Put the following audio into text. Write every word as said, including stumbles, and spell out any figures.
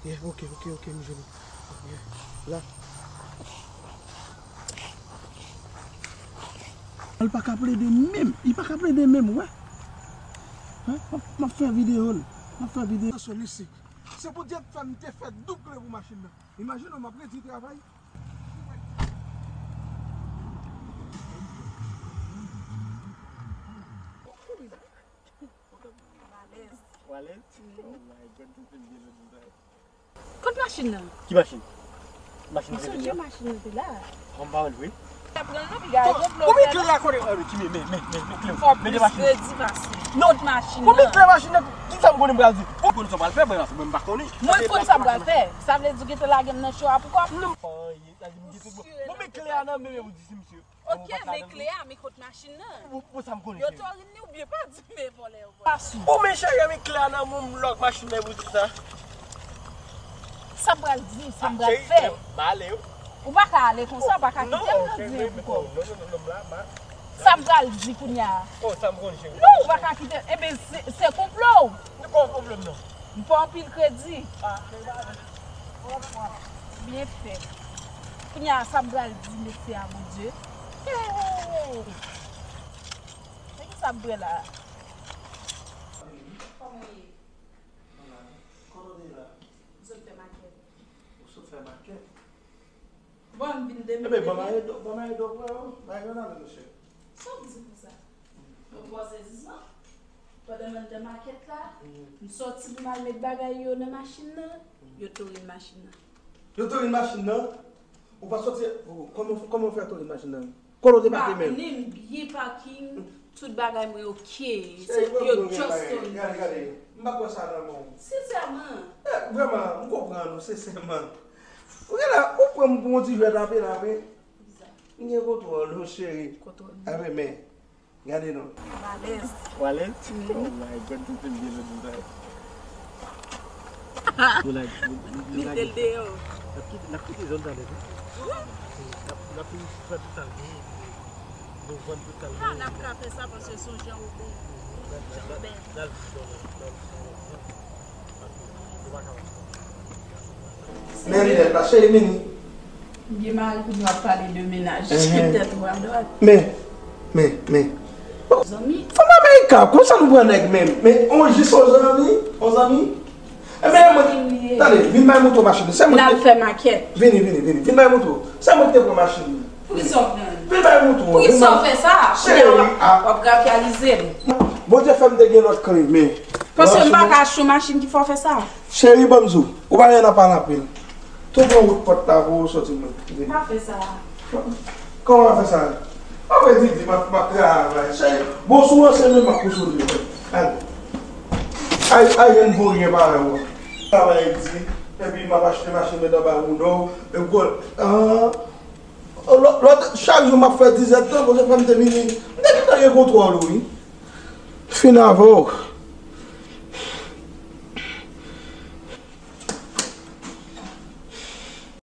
Yeah, ok, ok, ok, m jwenn. Yeah, la. Li pa ka plede menm, li pa ka plede menm, wè. Hein? M ap, m ap fè videyo l. M ap fè videyo. Attention, Lucie. Se pou Dye fè m te fè doub kle pou machin nan. Imajine w, m ap redi travay. Ou alèz? Oh my God, se te byen lòt jou sa. Kot machin nan? Ki machin? Machin nan te vini an? Machin nan te la. An pa wè l vre. Sa pran non, piga. Bon, men kle a kote? Mete machin nan. Fò plis kredi pase. Non. Kot machin nan? Bon, men kle machin nan, ki sa m konnen m pral di? Ou konn sa w pral fè, mwen, mwen m pa konnen. Mwen konn sa m pral fè. Sa vle di w gentan lage m nan cho a pou kò m? Non. Bon, men kle a nan men, men ou di si misye. Ok, men kle a, men kot machin nan? Bon, bon, sa m konnen, cheri. Yo torin li oubyen pa di men vòlè yo vòlè. Bon, men cheri, men kle a nan men m, lòk machin nan pou di sa. Sa m pral di, sa m pral fè. Cheri, m ale, wi. Ou pa ka ale konsa, ou pa ka kite m nan di men pou kò w. Non, non, non, non, m la, m la. Sa m pral di kounye a? Oh, sa m konnen, cheri. Non, ou pa ka kite. Enben, se, se konplo w. Ni pa yon pwoblèm non. M fè anpil kredi. Ah, men ba. Byen fèt. Kounye a sa m pral di mesye a, Bondye. Hey! Se ki sa m pran la? Kòman w ye? Kote w te la? M sot fè makèt. Ou sot fè makèt? Bon, m vin demen. Ebyen, ban m ale do, ban m ale do pran yo. Bagay yo nan men, mesye. Sa w di konsa? Ou twò sezisman? Pandan m anndan makèt la, m sòti pou m al met bagay yo nan machin nan, yo torin machin nan. Yo torin machin nan? Ou pa sòti, kòman, kòman w fè torin machin nan? Kote w te pake menm? M byen pakin, tout bagay mwen oke. Yo just torin. Gade, gade. M pa kwè sa nan men w. Sensèman. Eh, vrèman, m konprann ou, sensèman. Ou gen la, ou pran m pou yon ti jwèt apre la, men. M gen kontwòl, non, cheri. Kontwòl. Enben, men, gade non. M alèz. Ou alèz? Oh my God, tout moun gen lòt bagay. Nou lage, nou lage. Mete l deyò. N ap kite, n ap kite zòn sa nèt, wi. N ap, n ap fin fè tout sa l genyen. Nou vann tout sa l genyen. Ah, n ap ka fè sa paske se yon jan ou bèl. Jan ou bèl. N al, n al, n al, n al. Men linèt la, cheri, vini. M gen mari kounye a ap pale de mennaj. Enhen. Tèt ou adwat. Men, men, men. Zanmi. Fanm Amerika, konsa nou pran nèg menm. Men, on jis on zanmi, on zanmi. Enben, mwen, tande, vin bay moto machin. Se mwen ki te. N al fè makèt. Vini, vini, vini. Vin bay moto. Se mwen ki te pran machin. Poukisa w pran l? Vin bay moto. Poukisa w fè sa? Cheri, ah. W ap rakyalize m. Bondye fè m te gen lòt kle, men. Paske m pa ka achte yon machin ki fè w fè sa. Cheri, ban m di w, ou pa gen nan pale anpil. Tou pran wout pòt la pou w sòti mwen. Pa fè sa. Kòman w fè sa? Apre di di m ap, m ap travay. Cheri, bon, sou ranse menm m ap konsole w. Ale. Ay, ay, yon bon gen parèy ou. Travay di, epi m ap achte machin nan anba woudo, epi gòl. Ah. Lòt, lòt, chak jou m ap fè dizèdtan, bon, se fè m te vini. M te gentan gen kontwòl ou, wi. Fin avè w.